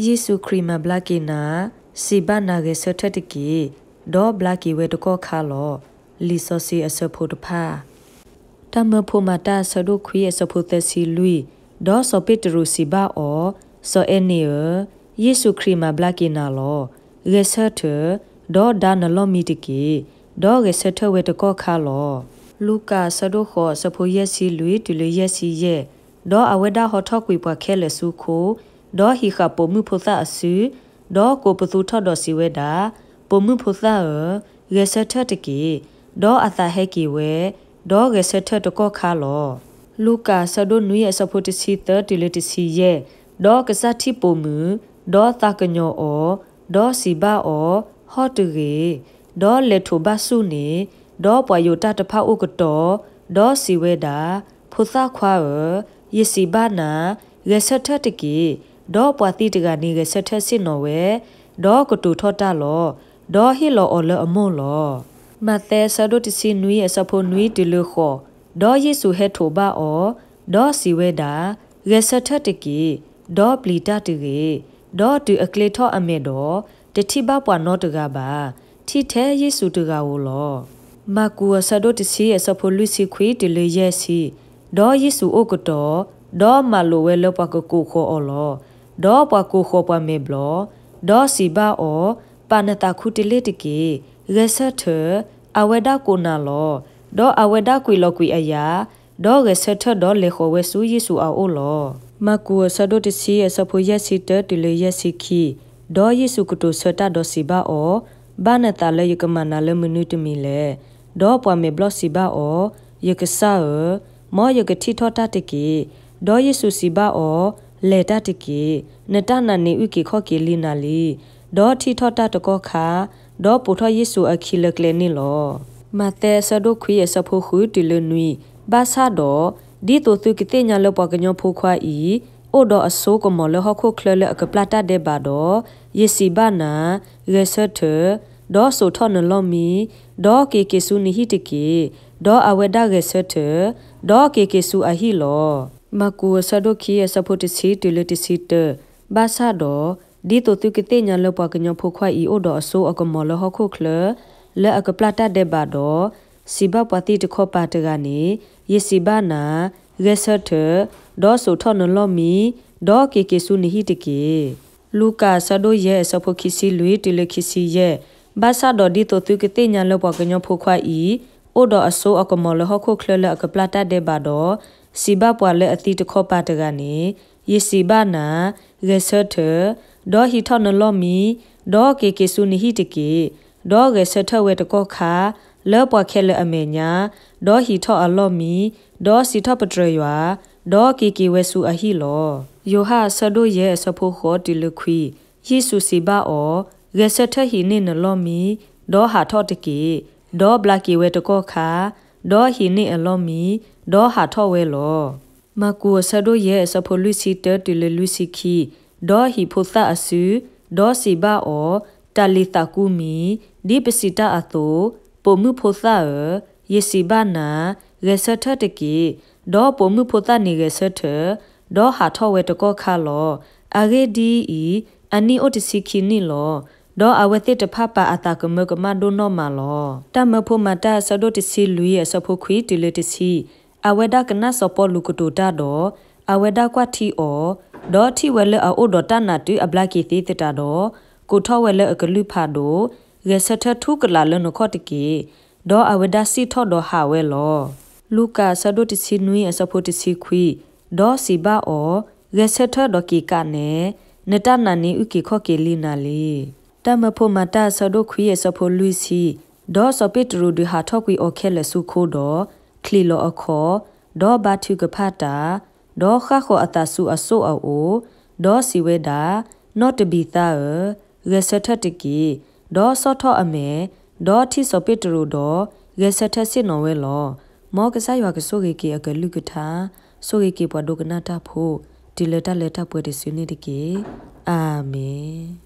ယ့ၣ်ၡူးခရံာ်မၤဘျါက့ၤနၤ, စံးဘၣ်နၤဂဲၤဆၢထၢၣ်တက့ၢ်, ဒီးဘျါက့ၤဝဲတကီၢ်ခါလီၤ. လံာ်စီဆှံအဆၢဖိတဖၣ် တၢ်မၢဖိမၤတၢ်အဆၢဒိၣ်ခွံအဆၢဖိသၢဆံလွံၢ်, ဒီးစီၤပ့းတရူးစံးဘၣ်အီၤ, စီၤအဲၣ်န့ၣ်ဧၢ, ယ့ၣ်ၡူးခရံာ်မၤဘျါက့ၤနၤလီၤ. ဂဲၤဆၢထၢၣ်, ဒီးဒါနလီၢ်မံတက့ၢ်, ဒီးဂဲၤဆၢထၢၣ်ဝဲတကီၢ်ခါလီၤ. လူၤကၣ်အဆၢဒိၣ်ဃိးအဆၢဖိယဲၢ်ဆံလွံၢ်တုၤလၢယဲၢ်ဆံယဲၢ်, ဒီးအဝဲဒၣ်ဟီထီၣ်ကွံာ်ပှၤခဲလၢာ်ဆူခိ, ဒီးဟံးဃာ်ပိာ်မုၣ်ဖိသၣ်အစု, ဒီးကိးပသူထီၣ်ဒီးစံးဝဲဒၣ်, ပိာ်မုၣ်ဖိသၣ်ဧၢ, ဂဲၤဆၢထၢၣ်တက့ၢ်. ဒီးအသးဟဲက့ၤဝဲ, ဒီးဂဲၤဆၢထၢၣ်တကီၢ်ခါလီၤ. လူၤကၣ်အဆၢဒိၣ်နွံအဆၢဖိတဆံသၢတုၤလၢတဆံယဲၢ်, ဒီးကစၢ်ထံၣ်ပိာ်မုၣ်, ဒီးသးကညီၤအီၤ, ဒီးစံးဘၣ်အီၤ, ဟီၣ်တဂ့ၤ, ဒီးလဲၤထိးဘၣ်ဆူၣ်န့ၣ်, ဒီးပှၤယိၤတၢ်တဖၣ်အိၣ်ကတီၤ, ဒီးစံးဝဲဒၣ်, ဖိသၣ်ခွါဧၢ, ယစံးဘၣ်နၤ, ဂဲၤဆၢထၢၣ်တက့ၢ်, ဒီးပှၤသံတဂၤန့ၣ်ဂဲၤဆၢထၢၣ်ဆ့ၣ်နီၤဝဲ, ဒီးကတိၤထီၣ်တၢ်လီၤ. ဒီးဟ့ၣ်လီၤအီၤလၢအမိၢ်လီၤ. မးသဲအဆၢဒိၣ်တဆံနွံအဆၢဖိနွံတုၤလၢဃိး, ဒီးယ့ၣ်ၡူးဟဲထိးဘၣ်အီၤ, ဒီးစံးဝဲဒၣ်, ဂဲၤဆၢထၢၣ်တက့ၢ်, ဒီးပျံၤတၢ်တဂ့ၤ, ဒီးတုၤအကျ့ထီၣ်အမဲာ်ဒီး, တထံၣ်ဘၣ်ပှၤနီတဂၤဘၣ်, ထံၣ်ထဲယ့ၣ်ၡူးတဂၤဧိၤလီၤ. မၢ်ကူးအဆၢဒိၣ်တဆံအဆၢဖိလွံၢ်ဆံခွံတုၤလၢယဲၢ်ဆံ, ဒီးယ့ၣ်ၡူးအိၣ်ကတီၤ, ဒီးမၤလိာ်ဝဲလၢပှၤကကိးဃီၤအီၤလီၤ. ဒီးပှၤကိးဃီၤပှၤမဲာ်ဘျီၣ်, ဒီးစံးဘၣ်အီၤ, ပာ်နသးခူတလ့ၢ်တက့ၢ်, ဂဲၤဆၢထၢၣ်, အဝဲဒၣ်ကိးနၤလီၤ. ဒီးအဝဲဒၣ်ကွံာ်လီၤကွံာ်အယၤ, ဒီးဂဲၤဆၢထၢၣ်ဒီးလဲၤဃီၤဝဲဆူယ့ၣ်ၡူးအအိၣ်လီၤ. မၢ်ကူးအဆၢဒိၣ်တဆံအဆၢဖိယဲၢ်ဆံတၢတုၤလၢယဲၢ်ဆံခံ, ဒီးယ့ၣ်ၡူးကတိၤဆၢတၢ်ဒီးစံးဘၣ်အီၤ, ဘၣ်နသးလၢယကမၤနၤလၢမနုၤတမံၤလဲၣ်. ဒီးပှၤမဲာ်ဘျီၣ်စံးဘၣ်အီၤ, ယကစၢ်ဧၢ, မ်ယကထံၣ်ထီၣ်တၢ်တက့ၢ်. ဒီးယ့ၣ်ၡူးစံးဘၣ်အီၤ, လဲၤတၢ်တက့ၢ်. နတၢ်နာ်န့ၣ်အုၣ်က့ၤခီၣ်က့ၤလံနၤလံ. ဒီးထံၣ်ထီၣ်တၢ်တကီၢ်ခါ, ဒီးပိာ်ထီၣ်ယ့ၣ်ၡူးအခံလၢကျဲန့ၣ်လီၤ. မးသဲအဆၢဒိၣ်ခွံအဆၢဖိဃုတုၤလၢနွံ, ဘၣ်ဆၣ်ဒီး, ဒ်သိးသုကသ့ၣ်ညါလၢပှၤကညီဖိခွါအံၤ, အိၣ်ဒီးအစိကမီၤလၢဟီၣ်ခိၣ်ချၢလၢအကပျၢ်တၢ်ဒဲးဘးဒီး, ယစံးဘၣ်နၤ, ဂဲၤဆၢထၢၣ်, ဒီးစိာ်ထီၣ်နလီၢ်မံ, ဒီးက့ၤက့ၤဆူနဟံၣ်တက့ၢ်. ဒီးအဝဲဒၣ်ဂဲၤဆၢထၢၣ်, ဒီးက့ၤက့ၤဆူအဟံၣ်လီၤ. မၢ်ကူးအဆၢဒိၣ်ခံအဆၢဖိတဆံတုၤလၢတဆံတၢ, ဘၣ်ဆၣ်ဒီး, ဒ်သိးသုကသ့ၣ်ညါလၢပှၤကညီဖိခွါအံၤအိၣ်ဒီးအစိအကမီၤလၢဟီၣ်ခိၣ်ချၢ, လၢအကပျၢ်တၢ်ဒဲးဘးဒီး, စံးဘၣ်ပှၤသံတခီပၤတဂၤန့ၣ်, ယစံးဘၣ်နၤ, ဂဲၤဆၢထၢၣ်, ဒီးစိာ်ထီၣ်နလီၢ်မံ, ဒီးက့ၤက့ၤဆူနဟံၣ်တက့ၢ်. လူၤကၣ်အဆၢဒိၣ်ယဲၢ်အဆၢဖိခံဆံလွံၢ်တုၤလၢခံဆံယဲၢ်, ဘၣ်ဆၣ်ဒီးဒ်သိးသုကသ့ၣ်ညါလၢပှၤကညီဖိခွါအံၤ, အိၣ်ဒီးအစိအကမီၤလၢဟီၣ်ခိၣ်ချၢလၢအကပျၢ်တၢ်ဒဲးဘးဒီး, စံးဘၣ်ပှၤလၢအသံတခီပၤတဂၤန့ၣ်, ယစံးဘၣ်နၤ, ဂဲၤဆၢထၢၣ်, ဒီးဟံးထီၣ်နလီၢ်မံ, ဒီးက့ၤက့ၤဆူနဟံၣ်တက့ၢ်. ဒီးဂဲၤဆၢထၢၣ်ဝဲတကီၢ်ခါ, လၢပှၤခဲလၢာ်အမဲာ်ညါ, ဒီးဟံးထီၣ်အလီၢ်မံ, ဒီးစံးထီၣ်ပတြၢၤယွၤ, ဒီးက့ၤက့ၤဝဲဆူအဟံၣ်လီၤ. ယိၤဟၣ်အဆၢဒိၣ်ယဲၢ်အဆၢဖိဃိးတုၤလၢခွံ, ယ့ၣ်ၡူးစံးဘၣ်အီၤ, ဂဲၤဆၢထၢၣ်ဟံးန့ၢ်နလီၢ်မံ, ဒီးဟးထီၣ်တက့ၢ်. ဒီးဘျါက့ၤဝဲတကီၢ်ခါ, ဒီးဟံးန့ၢ်အလီၢ်မံ, ဒီးဟးထီၣ်ဝဲလီၤ. မၢ်ကူးအဆၢဒိၣ်ယဲၢ်အဆၢဖိလွံၢ်ဆံတၢတုၤလၢလွံၢ်ဆံခံ, ဒီးဟံးဖိသၣ်အစု, ဒီးစံးဘၣ်အီၤ, တၤလံၤသးကူမံ, ဒ်ပစံးတၢ်အသိး, ပိာ်မုၣ်ဖိသၣ်ဧၢ, ယစံးဘၣ်နၤ, ဂဲၤဆၢထၢၣ်တက့ၢ်. ဒီးပိာ်မုၣ်ဖိသၣ်န့ၣ်ဂဲၤဆၢထၢၣ်, ဒီးဟးထီၣ်ဝဲတကီၢ်ခါလီၤ. အဂ့ၢ်ဒ်အံၤ, အနံၣ်အိၣ်တဆံခံနံၣ်လီၤ. ဒီးအဝဲသ့ၣ်တဖၣ်ပာ်အသးကမၢကမၣ်ဒိၣ်နီၢ်မးလီၤ. တၢ်မၢဖိမၤတၢ်အဆၢဒိၣ်တဆံလွံၢ်အဆၢဖိခွံတုၤလၢတဆံ, အဝဲဒၣ်ကနၣ်စီၤပီလူးကတိၤတၢ်ဒီး, အဝဲဒၣ်ကွၢ်ထံအီၤ, ဒီးထံၣ်ဝဲလၢအအိၣ်ဒီးတၢ်နာ်တုၤအဘျါက့ၤသ့သတးဒီး, ကိးထီၣ်ဝဲလၢအကလုၢ်ဖးဒိၣ်, ဂဲၤဆၢထၢၣ်ထူကလာ်လၢနခီၣ်တက့ၢ်. ဒီးအဝဲဒၣ်စံၣ်ထီၣ်ဒီးဟးဝဲလီၤ. လူၤကၣ်အဆၢဒိၣ်တဆံနွံအဆၢဖိတဆံခွံ, ဒီးစံးဘၣ်အီၤ, ဂဲၤဆၢထၢၣ်ဒီးက့ၤကးနဲ, နတၢ်နာ်န့ၣ်အုၣ်က့ၤခီၣ်က့ၤလံနၤလံ. တၢ်မၢဖိမၤတၢ်အဆၢဒိၣ်ခွံအဆၢဖိလွံၢ်ဆံ, ဒီးစီၤပ့းတရူးဒုးဟးထီၣ်ကွံာ်အီၤခဲလၢာ်ဆူခိဒီး, ချံးလီၤအခီၣ်, ဒီးဘါထုကဖၣ်တၢ်, ဒီးဃၣ်ဃီၤအသးဆူအစိၣ်အအိၣ်, ဒီးစံးဝဲဒၣ်, နီၢ်တဘံၤသါဧၢ, ဂဲၤဆၢထၢၣ်တက့ၢ်. ဒီးဆီၣ်ထီၣ်အမဲာ်, ဒီးထံၣ်စီၤပ့းတရူးဒီး, ဂဲၤဆၢထၢၣ်ဆ့ၣ်နီၤဝဲလီၤ. မ်ကစၢ်ယွၤကဆိၣ်ဂ့ၤက့ၤအကလုၢ်ကထါ, ဆိၣ်ဂ့ၤက့ၤပှၤဒိကနၣ်တၢ်ဖိ, တုၤလၢတၢ်လၢတၢ်ပှဲၤတစုန့ၣ်တက့ၢ်. အၤမ့ၣ်.